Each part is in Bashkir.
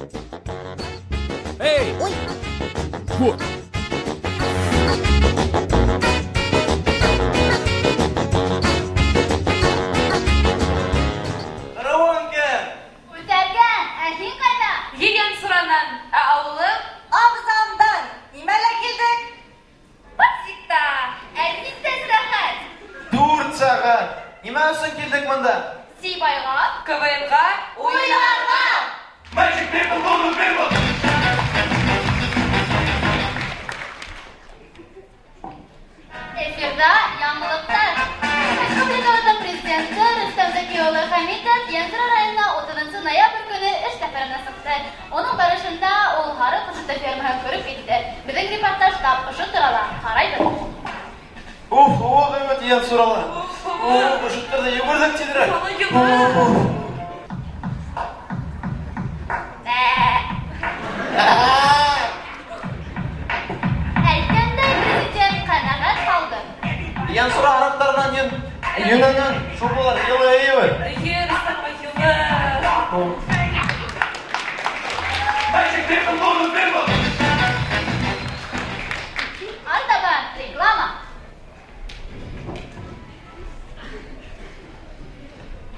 Эй! Ой! Вот! Караван кем? Үтәргән, ә һин ҡайҙа? Ейәнсуранан, ә ауылың? Абзамдан. Нимәлә килдек? Пасикта. Ә нисә сәғәт? 4 сәғәт. Нимә өсөн килдек бында? Сибайға. КВНға. Уйнарға. Magic people, golden people. Эфирҙа яңылыҡтар. Республикабыҙҙың президенты Рөстәм Зәки улы Хәмитов Ейәнсура районына 30 ноябрь көнө эш сәфәренә сыҡты. Уның барышында ул һарыҡ һөтө фермаһын күреп китте. Беҙҙең репортаж тап ошо турала. Ҡарайбыҙ. Уф, һыуыҡ әйбәт Ейәнсурала. Уф, һыуыҡ. Уф, өшөттөрҙө, йүгерҙек тиҙерәк. Һыуыҡ, йүгер. Әйткәндәй, президент ҡәнәғәт ҡалды. Ейәнсура һарыҡтарынан йөнөнән шул булыр, йылы әйбер. Эйе, Рөстәм, йылы. Magic people, golden people. Артабан реклама.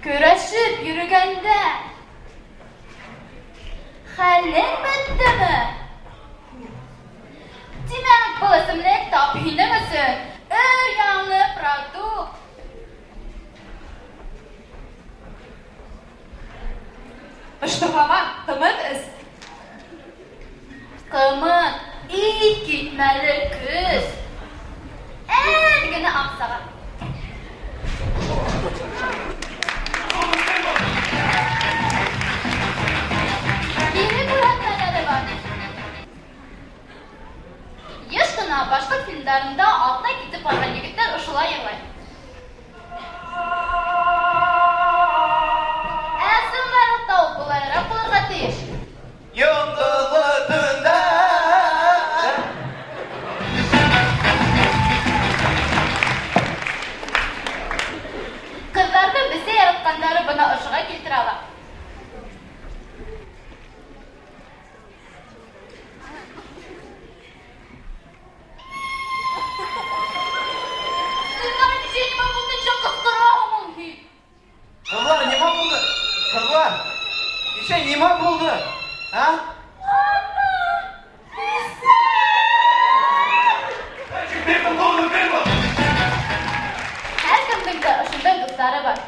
Көрәшеп йөрөгәндә хәлең бөттөмө? Тимәк, был эсемлек тап һинең өсөн. Өр-яңы продукт. Ыштыҡлама, ҡымыҙ эс. Ҡымыҙ, иҫ китмәле көс. Әҙ генә аҡсаға. Кире күрһәтмәләре бар. Йыш ҡына башҡорт фильмдарында атна китеп барған егеттәр ошолай йырлай. Ә сынбарлыҡта ул былайыраҡ булырға тейеш. Йондоҙло төндә. Ҡыҙҙарҙы бесәй яратҡандары бына ошоға килтерә ала. Ҡыҙҙар, нисә нимә булды, нисә ҡысҡыраһың ул һин? Ҡыҙҙар, нимә булды? Ҡыҙҙар, нисә нимә булды? А? Ана, бесәй! Magic people, golden people. Һәр кемдең дә ошондай дуҫтары бар.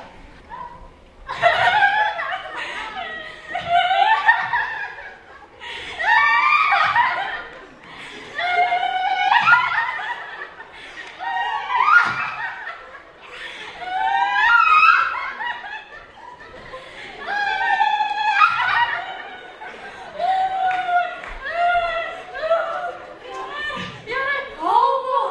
Ярай, һаумы?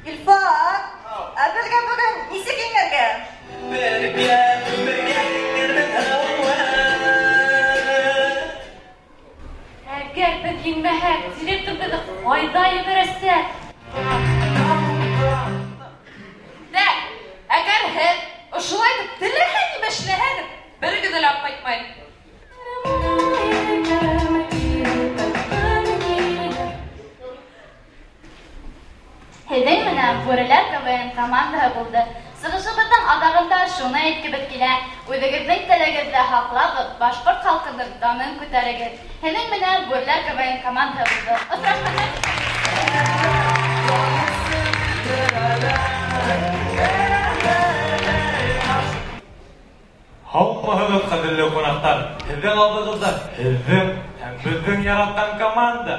Илфак, ә беҙгә бөгөн нисек еңергә? Бергә, бергә еңербеҙ һауа. Әгәр беҙ еңмәһәк, директор беҙҙе ҡайҙа ебәрәсәк? Тәк, әгәр һеҙ ошолай итеп теләһә нимә эшләһәгеҙ, берегеҙҙе лә алып ҡайтмайым. Һеҙҙең менән Бүреләр КВН командаһы булды. Сығышыбыҙҙың аҙағында шуны әйткебеҙ килә: үҙегеҙҙең телегеҙҙе һаҡлағыҙ, башҡорт халҡының данын күтәрегеҙ. Һеҙҙең менән Бүреләр КВН командаһы булды. Осрашҡансы! Һаумыһығыҙ, ҡәҙерле ҡунаҡтар! Һеҙҙең алдығыҙҙа һеҙҙең һәм беҙҙең яратҡан команда.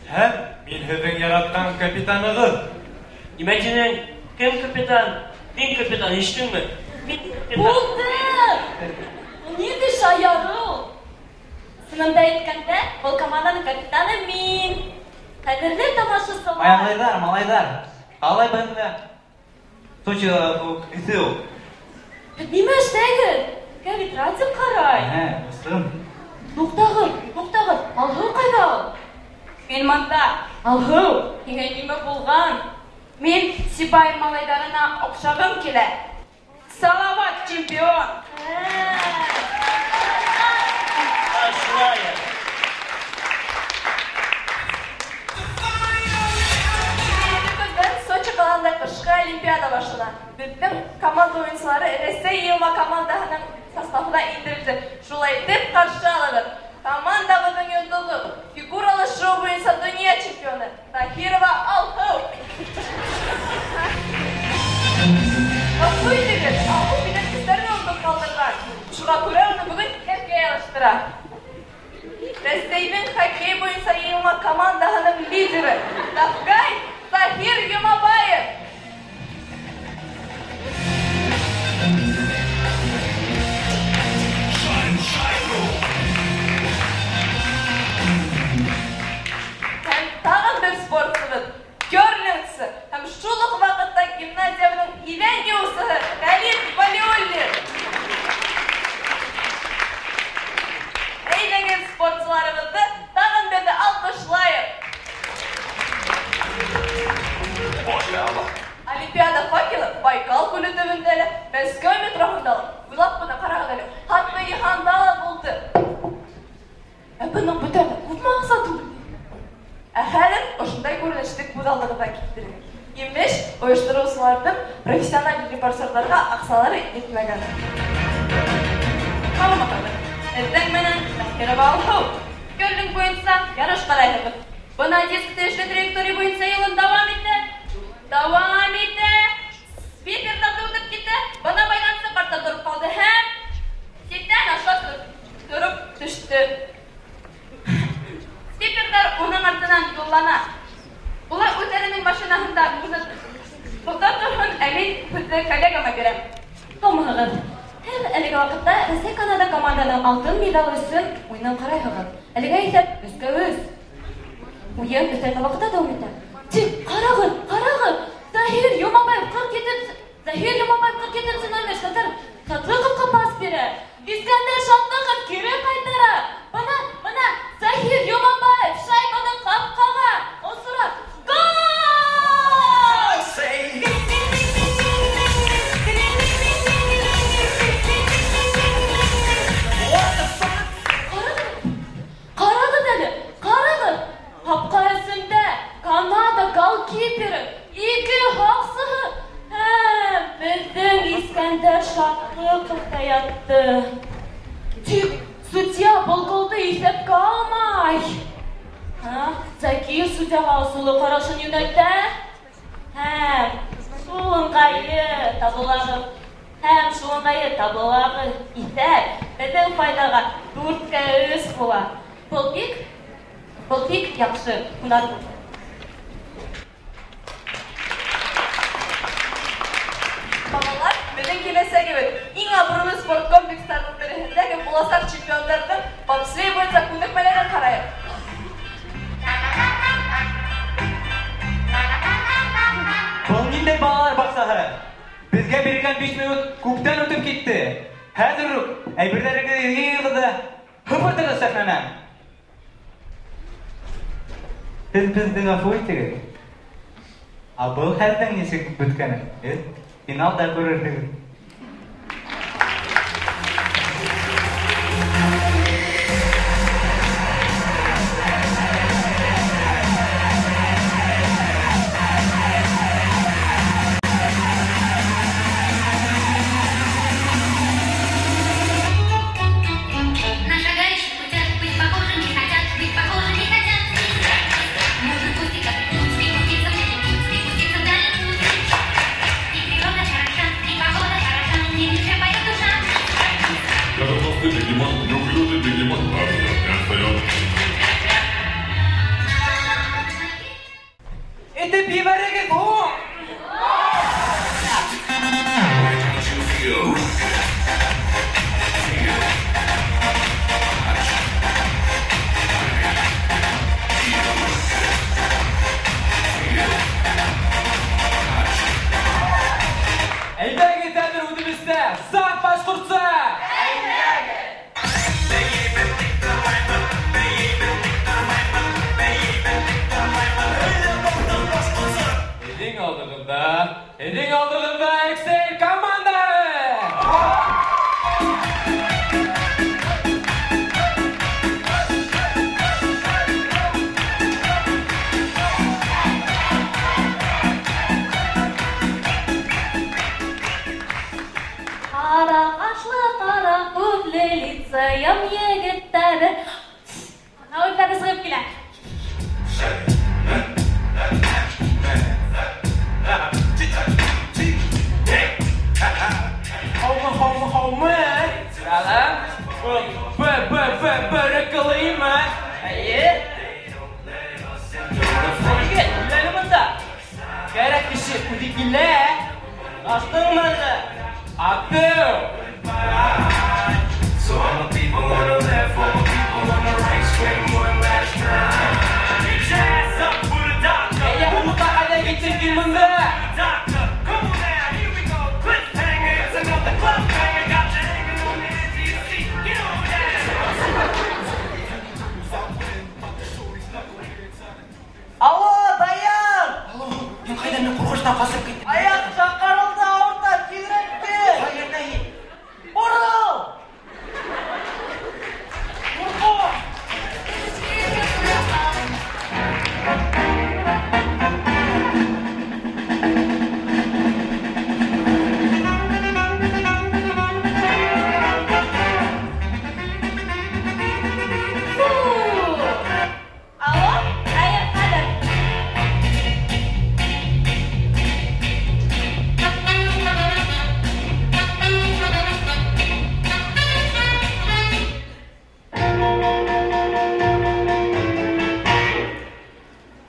Һәм мин һеҙҙең яратҡан капитанығыҙ. Нимә тинең? Кем капитан? Мин капитан, ишеттеңме? Мин капитан. Булды! Ул ниндәй шаярыу? Сынында әйткәндә, был команданың капитаны мин. Ҡәҙерле тамашасылар. Малайҙар, малайҙар, ҡалай бында? Сочиға эҫе ул. Беҙ нимә эшләйбеҙ? Беҙгә бит радио ҡарай. Ә, дуҫым. Туҡтағыҙ, туҡтағыҙ, Алһыу ҡайҙа ул? Мин монда. Алһыу, һиңә нимә булған? Мин Сибай малайҙарына оҡшағым килә. Салават чемпион. Ашлая. Сочи ҡалаһында ҡышҡы олимпиада башлана. Беҙҙең команда уйынсылары Рәсәй йыйылма командаһының составына индерелде. Шулай итеп ҡаршы алығыҙ. Командабыҙҙың йондоҙо, фигуралы шоу буйынса донъя чемпионы Таһирова Алһыу. Ғәфү итегеҙ, Алһыу биҙәткестәрен онотоп ҡалдырған. Шуға күрә уны бөгөн Эркәй алыштыра. Рәсәйҙең хоккей буйынса йыйылма командаһының лидеры Тафгай Таһир Йомабаев. Һәм тағын бер спортсыбыҙ, керлингсы һәм шул уҡ ваҡытта гимназиябыҙҙың иҙән йыуыусыһы Хәлит Вәлиуллин. Әйҙәгеҙ, спортсыларыбыҙҙы тағын берҙе алҡышлайыҡ. Олимпиада факелы Байкал күле төбөндә лә, Мәскәү метроһында ла, уйлап ҡына ҡарағыҙ әле, хатта йыһанда ла булды. Ә бының бүтәне күпме аҡса түгел? Ә хәҙер ошондай күренеште күҙ алдығыҙға килтерегеҙ. Имеш, ойоштороусыларҙың профессиональ репортерҙарға аҡсалары етмәгән. Һаумыһығыҙ. Һеҙҙең менән Таһирова Алһыу. Керлинг буйынса ярыш ҡарайһығыҙ. Бына диск төшлө траектория буйынса юлын дауам итә. Дауам итә. Свиперҙарҙы үтеп китә. Бына байланысы ҡарта тороп ҡалды һәм ситтән аша тороп төштө. Свиперҙар уның артынан юллана. Улар үҙҙәренең машинаһында уны тота торһон, ә мин һүҙҙе коллегама бирәм. Һаумыһығыҙ. Һеҙ әлеге ваҡытта Рәсәй Канада команданың алтын миҙал өсөн уйынын ҡарайһығыҙ. Әлегә иҫәп 3-3. Уйын өҫтәлмә ваҡытта дауам итә. Тик ҡарағыҙ, ҡарағыҙ! Заһир Йомабаев 47, Заһир Йомабаев 47 номер Шатыр Шатлыҡовҡа пас бирә. Искәндәр Шатлыҡов кире ҡайтара. Бына, бына Заһир Йомабаев шайбаны ҡапҡаға осора. Гол! Ҡарағыҙ, ҡарағыҙ әле, ҡарағыҙ! Ҡапҡа эсендә Канада голкиперы, ике һаҡсыһы һәм беҙҙең Искәндәр Шатлыҡов та ятты. Тик судья был голды иҫәпкә алмай. Закир судьяға асыулы ҡарашын йүнәлтә. Һәм шул ыңғайы табылағы, һәм шул ыңғайы табылағы иҫәп беҙҙең файҙаға 4-3 була. Был бик яҡшы һунар булды. Балалар, беҙҙең киләсәгебеҙ. Иң абруйлы спорт комплекстарының береһендәге буласаҡ чемпиондарҙың бобслей буйынса күнекмәләрен ҡарайыҡ. Был ниндәй балалар баҡсаһы? Беҙгә бирелгән 5 минут күптән үтеп китте. Хәҙер үк әйберҙәрегеҙҙе йыйығыҙ ҙа һыпыртығыҙ сәхнәнән. Һеҙ беҙҙе ғәфү итегеҙ. Ә был хәлдең нисек бөткәнен һеҙ финалда күрерһегеҙ. На шагающих путях быть похожими хотят, быть похожими хотят. Можно пуститься в путь, и пуститься в путь, и пуститься в дальний путь. И природа хороша, и погода хороша, и душа поет душа. Даже толстый бегемот, неуклюжий бегемот, правда, не отстает. Итеп ебәрегеҙ һуң! Әйҙәгеҙ хәҙер үҙебеҙҙә саф башҡортса! Әйҙәгеҙ! алдығыҙҙа, һеҙҙең алдығыҙҙа Excel командаһы! Ҡара ҡашлы, ҡара күҙле лицейым егеттәре. Ана үҙҙәре сығып килә. Һаумы, һаумы, һаумы! Сәләм! Б, Б, Б, бер ҡылыймы? Эйе! Егет, әле бында. Кәрәк кеше үҙе килә. Астыңмы әллә? Атыу! So all my people on the left, all my people on the right, scream one last time. Get your ass up for the doctor. Эйе, һуҡта ҡайҙа китеп бында? Doctor, come on now, here we go. Cliffhanger, it's another cliffhanger. Got you hanging on the edge of your seat. Get on down. Алло, Даян! Алло, мин ҡайҙа, мин ҡурҡыштан ҡасып киттем. Аяҡ шаҡарылды, ауырта, тиҙерәк кил! Ҡайҙа һин? Борол! Ҡурҡма! Фу! Алло, әйе, хәҙер.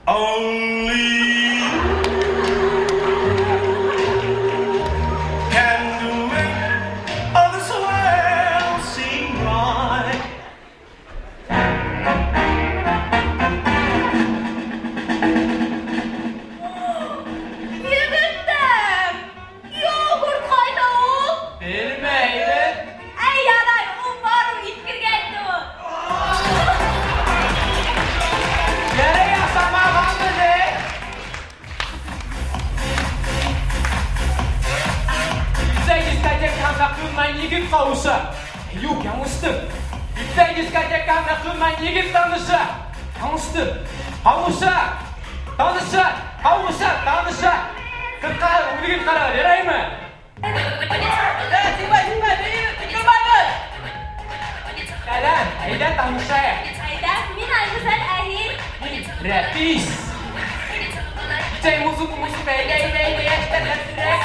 Only you can do make all this world seem right. Егеттәр! Йогурт ҡайҙа ул? Белмәйбеҙ. Әй, ярай, ул барыу иҫкергән ул. Ярай ашамағанбыҙ, эй! Иртә дискотекаһында ҡыҙ менән егет ҡауыша. Юҡ, яңылыштым. Иртә дискотекаһында ҡыҙ менән егет таныша. Яңылыштым. Ҡауыша. Таныша. Ҡауыша, таныша. Ҡыҙға үҙегеҙ ҡарағыҙ, яраймы? Сибай, Сибай, бейебеҙ, тыҡылмайбыҙ. Сәләм, әйҙә танышайыҡ. Әйҙә, мин Айгүзәл, ә һин? Мин Рәфис. Сәй музыка, музыка, әйҙә, әйҙә, әйҙә, йәштәр, әҙерәк.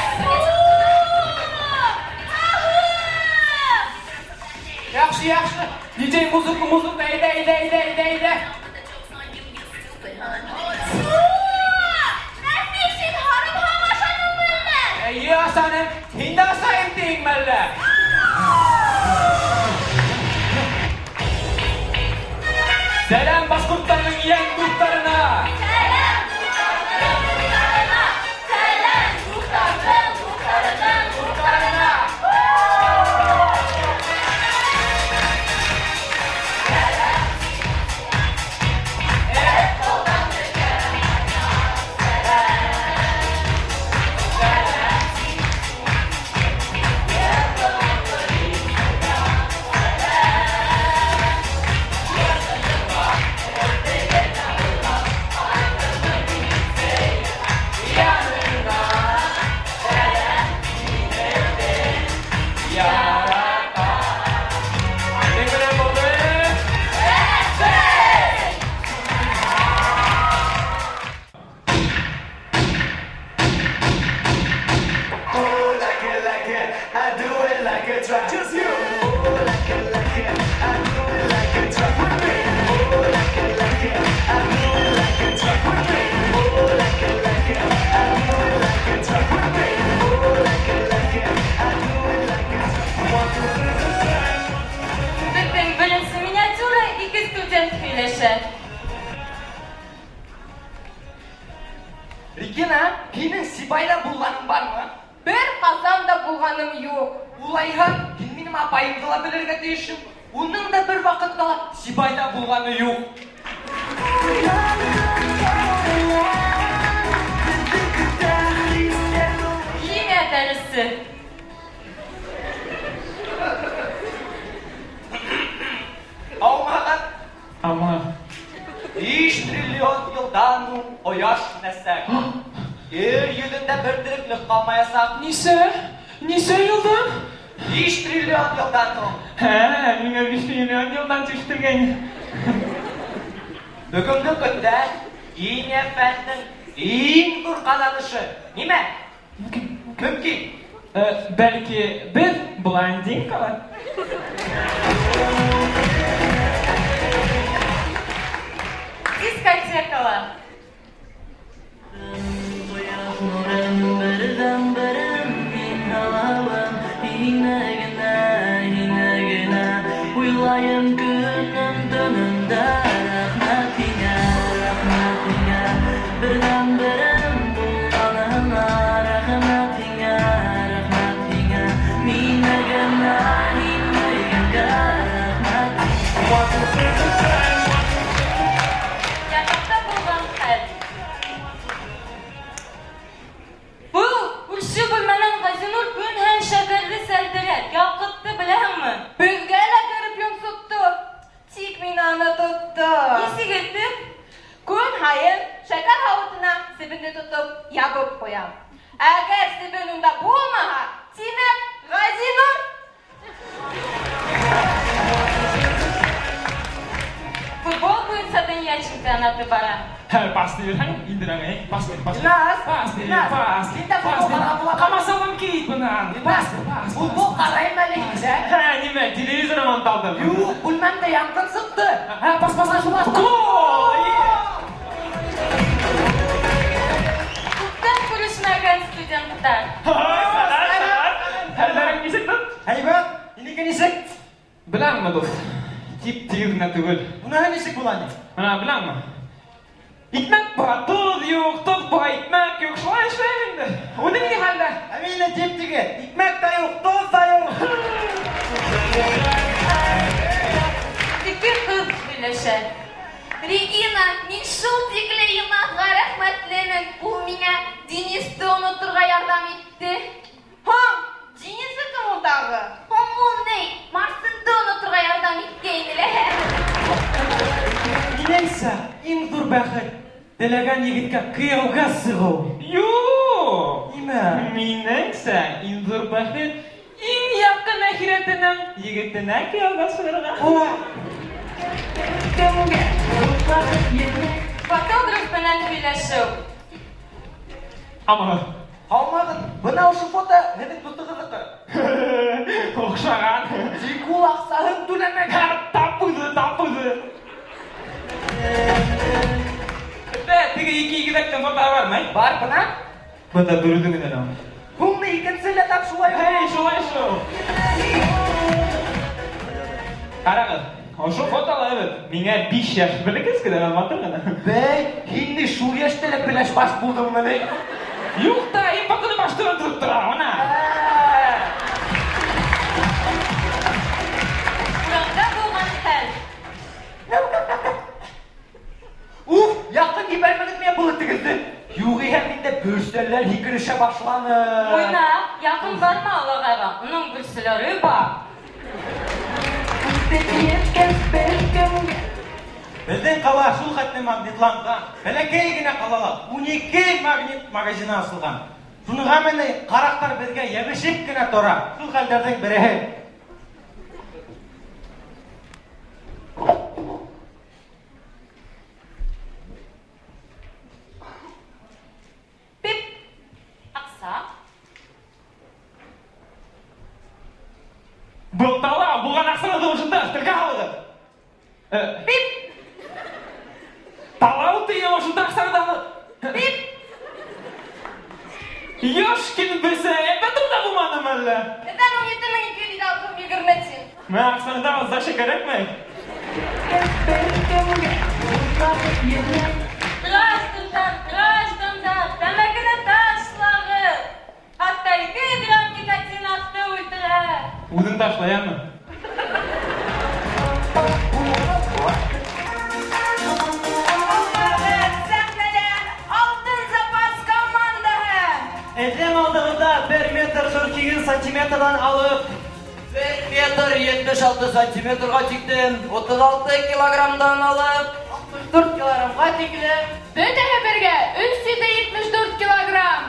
Яҡшы, яҡшы. DJ музыка, музыка, әйҙә, әйҙә, әйҙә, әйҙә, әйҙә. Рәфис, һин һарымһаҡ ашаныңмы әллә? Эйе, ашаным. Һин дә ашайым тиеңме әллә? Сәләм башҡорттарҙың йән дуҫтарына! Сәләм дуҫтарҙың дуҫтарына! Сәләм дуҫтарҙың дуҫтарының дуҫтарына! Һеҙҙең менән булды. Oh, like it, like it, I do it like a truck. Just you. Oh, like it, like it, I do it like a truck. With me. Oh, like it, like it, I do it like a truck. With me. Oh, like it, like it, I do it like a truck. With me. Oh, like it, like it, I do it like a truck. One, two, three, four. Беҙҙең беренсе миниатюра ике студент һөйләшә. Регина, һинең Сибайҙа булғаның бармы? Бер ҡасан да булғаным юҡ. Улайһа, һин минең апайымды ла белергә тейешһең. Уның да бер ваҡытта ла Сибайҙа булғаны юҡ. Беҙҙе көтә. сәхнәсе. Алмаған. Алмаған. 5 триллион йылдан һуң ҡояш һүнәсәк. Ер йөҙөндә бер тереклек ҡалмаясаҡ. Нисә? Нисә йылдан? 5 триллион йылдан һуң. Һә, миңә 5 миллион йылдан төштөргән. Бөгөнгө көндә химия фәненең иң ҙур ҡаҙанышы нимә? Мөмкин. Бәлки беҙ блондинкалар? Дискотекала. Нурым берҙән-берем мин һалалым, һине генә, һине генә уйлайым көнөм төнөмдә. Рәхмәт һиңә, рәхмәт һиңә, берҙән-берем булғаныңа. Рәхмәт һиңә, рәхмәт һиңә, мине генә, һине генә рәхмәт. Ятаҡта булған хәл. Был күрше бүлмәнән Ғәзинур көн һәм шәкәрҙе сәлдерә, ялҡытты, беләһеңме? Беҙгә лә кереп йонсотто. Тик мин аны тоттом. Нисек итеп? Көн һайын шәкәр һауытына себенде тотоп ябып ҡуям. Әгәр себен унда булмаһа, тимәк, Ғәзинур. Футбол буйынса донъя чемпионаты бара. Пас бирһәң, индерәң, эй, пас бир, пас бир. Илназ, Пас бир, Илназ, пас. һин дә футбол Пас бир. ҡарап була. Ҡамасаулам кит бынан. Пас бир, пас. Футбол ҡарайым әле һиндә. Һә, нимә, телевизорынан талдым. Юҡ, бүлмәмдә янғын сыҡты. Һә, пас, пас, пас, пас. Гол! Күптән күрешмәгән студенттар. Сәләм, сәләм. Хәлдәрең нисек, дуҫ? Һәйбәт, һинеке нисек? Беләңме, дуҫ? Тип тигеҙ генә түгел. Уныһы нисек була ни? Бына беләңме? Икмәк буға тоҙ юҡ, тоҙ буға икмәк юҡ. Шулай эшләйем инде. Үҙең ни хәлдә? Ә мине тип тигеҙ. Икмәк тә юҡ, тоҙ ҙа юҡ. Ике ҡыҙ һөйләшә. Регина, мин шул тикле Илназға рәхмәтлемен. Ул миңә Денисты оноторға ярҙам итте. Һуң, Денисы кем ул тағы? Һуң ул ни? Марсынды оноторға ярҙам иткәйне лә. Минеңсә, иң ҙур бәхет теләгән егеткә кейәүгә сығыу. Юҡ. Нимә? Минеңсә, иң ҙур бәхет иң яҡын әхирәтенең егетенә кейәүгә сығырға. Фотограф менән һөйләшеү. Амағыҙ. Һаумығыҙ, бына ошо фото һеҙҙең дуҫығыҙҙыҡы. Оҡшаған. Тик ул аҡсаһын түләмәгән. Тап үҙе, тап үҙе. Беҙҙә теге ике игеҙәктең фотоһы бармы? Бар, бына. Бында бер үҙе генә лә. Һуңны икенсе лә тап шулай. Эй, шулай шул. Ҡарағыҙ, ошо фотола бит миңә 5 йәш белегеҙ генә матур ғына. Бәй, һин ни шул йәштә лә пеләш баш булдыңмы ни? Юҡ та, иң фотоны баш тороп тора, бына. Урамда булған хәл. Уф, яҡын ебәрмәгеҙ миңә был этегеҙҙе. Юғиһә миндә бөрсәләр һикерешә башланы. Уйна, яҡын барма олағайға, уның бөрсәләре бар. Беҙҙең ҡала шул хәтле магнитланған, бәләкәй генә ҡалала 12 магнит магазины асылған. Шуныға менән ҡараҡтар беҙгә йәбешеп кенә тора. Шул хәлдәрҙең береһе. Пип. Аҡса. Был тала, булған аҡсаны да ошонда телгә һалығыҙ. Пип. Талау тейем ошонда аҡсаны да алып. Пип. Ёшкин берсе, әйбәт унда булманымы әллә? Беҙҙән 17 256 һум 20 тин. Мә аҡсаны да сдача кәрәкмәй. Граждандар, граждандар, тәмәкене ташлағыҙ. Хатта 2 грамм никотин атты үлтерә. Үҙең ташла, йәме? Сәхнәлә Алтын запас командаһы. Һеҙҙең алдығыҙҙа Финалда 1 метр 48 сантиметрдан алып 1 метр 76 сантиметрға тиклем, 36 килограммдан алып 64 килограммға тиклем. Бөтәһе бергә 374 килограмм.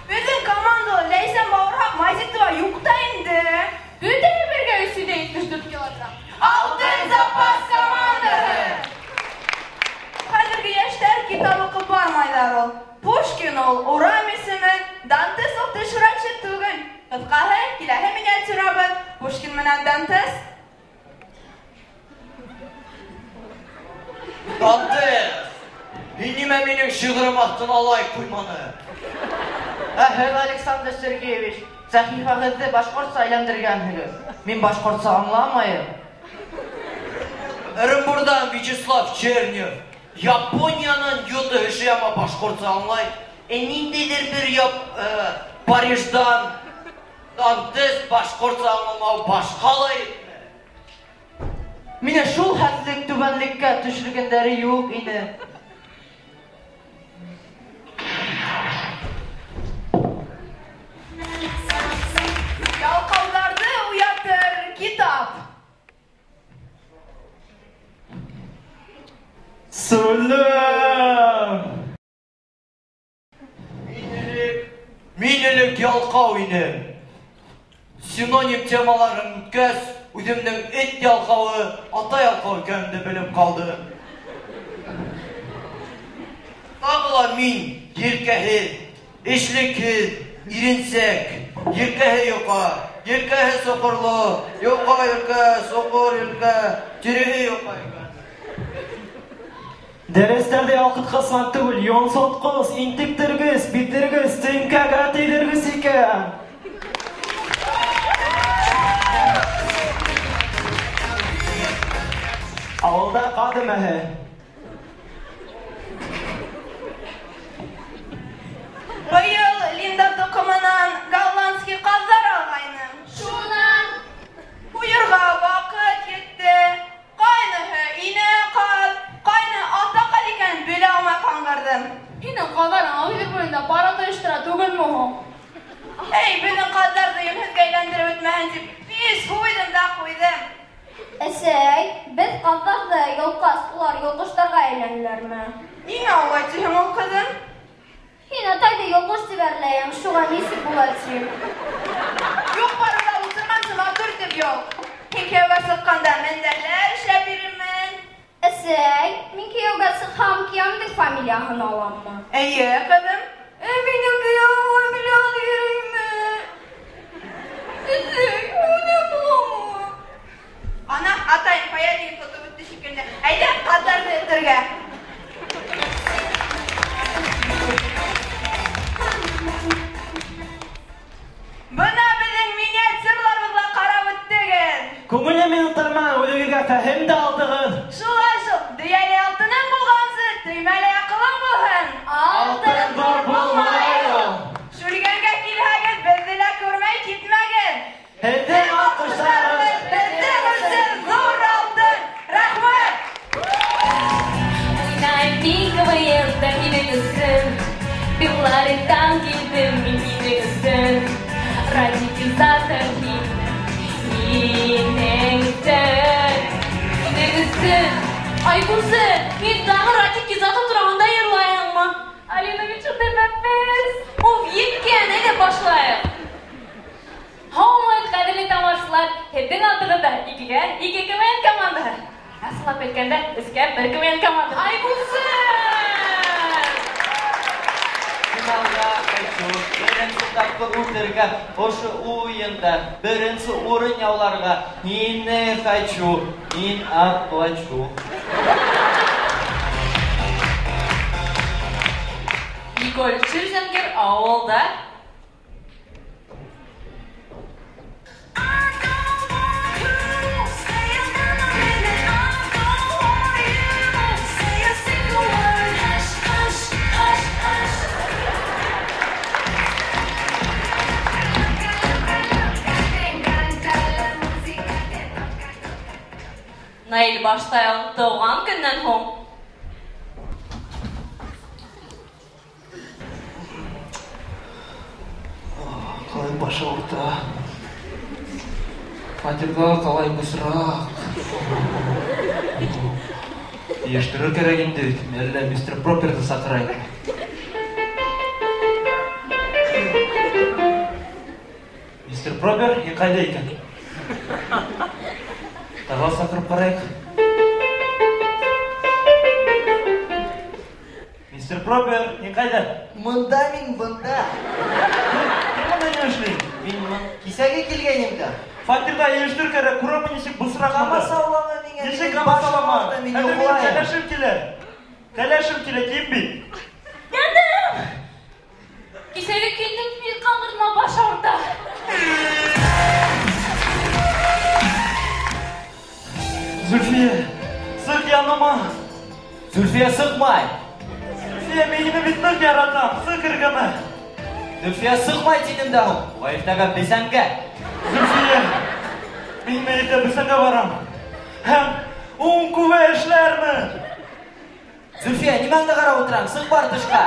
Беҙҙең командала Ләйсән Бауырһаҡ Мазитова юҡ та инде. Бөтәһе бергә 374 килограмм. Алтын запас командаһы. Хәҙерге йәштәр китап уҡып бармайҙар ул. Пушкин ул урам исеме, Дантес ул теш врачы түгел. Ҡыҫҡаһы, киләһе миниатюрабыҙ Пушкин менән Дантес. Дантес, һин нимә минең шиғырым аҫтына лайк ҡуйманы? Ә һеҙ, Александр Сергеевич, сәхифәгеҙҙе башҡортса әйләндергәнһегеҙ. Мин башҡортса аңламайым. Ырымбурҙан Вячеслав Чернев, Япониянан Юта Хишияма башҡортса аңлай. Ниндәйҙер бер Париждан Дантес башҡортса аңламау башҡалай итмә. Мине шул хәтлек түбәнлеккә төшөргәндәре юҡ ине. Ялҡауҙарҙы уятыр китап. Сөлөм! Мин элек ялҡау инем. Синоним темаларын үткәс, үҙемдең эт ялҡауы, ата ялҡау икәнемде белеп ҡалдым. Тағы ла мин елкәһеҙ, эшлекһеҙ, иренсәк, елкәһе йоҡа, елкәһе соҡорло, йоҡа елкә, соҡор елкә, тиреһе йоҡа икән. Дәрестәрҙе ялҡытҡысман түгел, йонсотҡос, интектергес, биҙҙергес, теңкәгә тейҙергес икән. Ауылда ҡаҙ өмәһе. Быйыл Линда тоҡомонан голландский ҡаҙҙар алғайным. Шунан ҡуйырға ваҡыт етте. Ҡайныһы инә ҡаҙ, ҡайны ата ҡаҙ икәнен белә алмай ҡаңғырҙым. Һинең ҡаҙҙарың Ағиҙел буйында парад ойоштора түгелме һуң? Эй, беҙҙең ҡаҙҙарҙы йүнһеҙгә әйләндереп бөтмәһен тип, бис һуйҙым да ҡуйҙым. Әсәй, беҙ ҡаҙҙарҙы йолҡҡас, улар йолҡоштарға әйләнәләрме? Ниңә улай тиһең ул, ҡыҙым? Һин атайҙы йолҡош тип әрләйһең, шуға нисек була тим. Юҡ барыуҙа ултырғансы матур итеп йолҡ. Һин кейәүгә сыҡҡанда мендәрҙәр эшләп бирермен. Әсәй, мин кейәүгә сыҡһам, кейәүемдең фамилияһын аламмы? Эйе, ҡыҙым. Минең кейәүем фамилияһын йөрөймө? Әсәй, уны буламы? Ана, атайым паяльник тотоп үтте шикелле. Әйҙә, ҡаҙҙарҙы өтөргә. Бына беҙҙең миниатюраларыбыҙға ҡарап үттегеҙ. Күңелле минуттар менән үҙегеҙгә фәһем дә алдығыҙ. Шулай шул, дөйәле алтының булғансы, төймәле аҡылың булһын. Алтын ҙур булмай ул. Шүлгәнгә килһәгеҙ, беҙҙе лә күрмәй китмәгеҙ. Һеҙҙең алҡыштарығыҙ беҙҙең өсөн ҙур алтын. Рәхмәт! Уйнайым мин КВН-да һинең өсөн. Беларуҫтан килдем мин һинең өсөн. Радик Изатов мин һинең өсөн. Һинең өсөн. Айгүзел, һин тағы Радик Изатов тураһында йырлайһыңмы? Алина, мин шундай бәпес. Уф, еткән, әйҙә башлайыҡ. Һаумыһығыҙ, ҡәҙерле тамашасылар, һеҙҙең алдығыҙҙа икегә ике КВН командаһы. Ысынлап әйткәндә, өскә бер КВН командаһы. Айгүзел! Финалға хочу, беренсе тапҡыр үтергә, ошо уйында беренсе урын яуларға һине хочу, мин оплачу. Николь Шерзингер ауылда. Наил Баштайл тыуған көннән һуң. ныҡ баш ауырта. Фатирҙа ҡалай бысраҡ. Йыйыштырыр кәрәк инде, әллә мистер Проперҙы саҡырайым. Мистер Пропер, һин ҡайҙа икән? Тағы саҡырып ҡарайыҡ. Мистер Пропер, һин ҡайҙа? Мында мин, бында. Һин бында ни эшләйһең? Мин кисәге килгәйнем дә. Фатирҙа йыйыштыр кәрәк, күрәме нисек бысраҡ мында. Ҡамасаулама миңә. Нисек ҡамасаулама? Мин Хәҙер минең йоҡлайым. кәләшем килә. Кәләшем килә, кем бит? Яндым! Кисәге килдем, мин ҡаңғырма баш ауырта. Зульфия, сыҡ яныма. Зульфия сыҡмай. Зульфия, мин һине бит ныҡ яратам, сыҡ эргәмә. Зульфия сыҡмай тинем дә һуң. Уға иртәгә бесәнгә. Зульфия, мин иртә бесәнгә барам. Һәм ун күбә эшләрмен. Зульфия, нимәңде ҡарап ултыраң? Сыҡ бар тышҡа.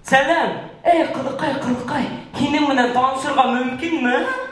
Сәләм! Эй, ҡыҙыҡай, ҡыҙыҡай, һинең менән танышырға мөмкинме?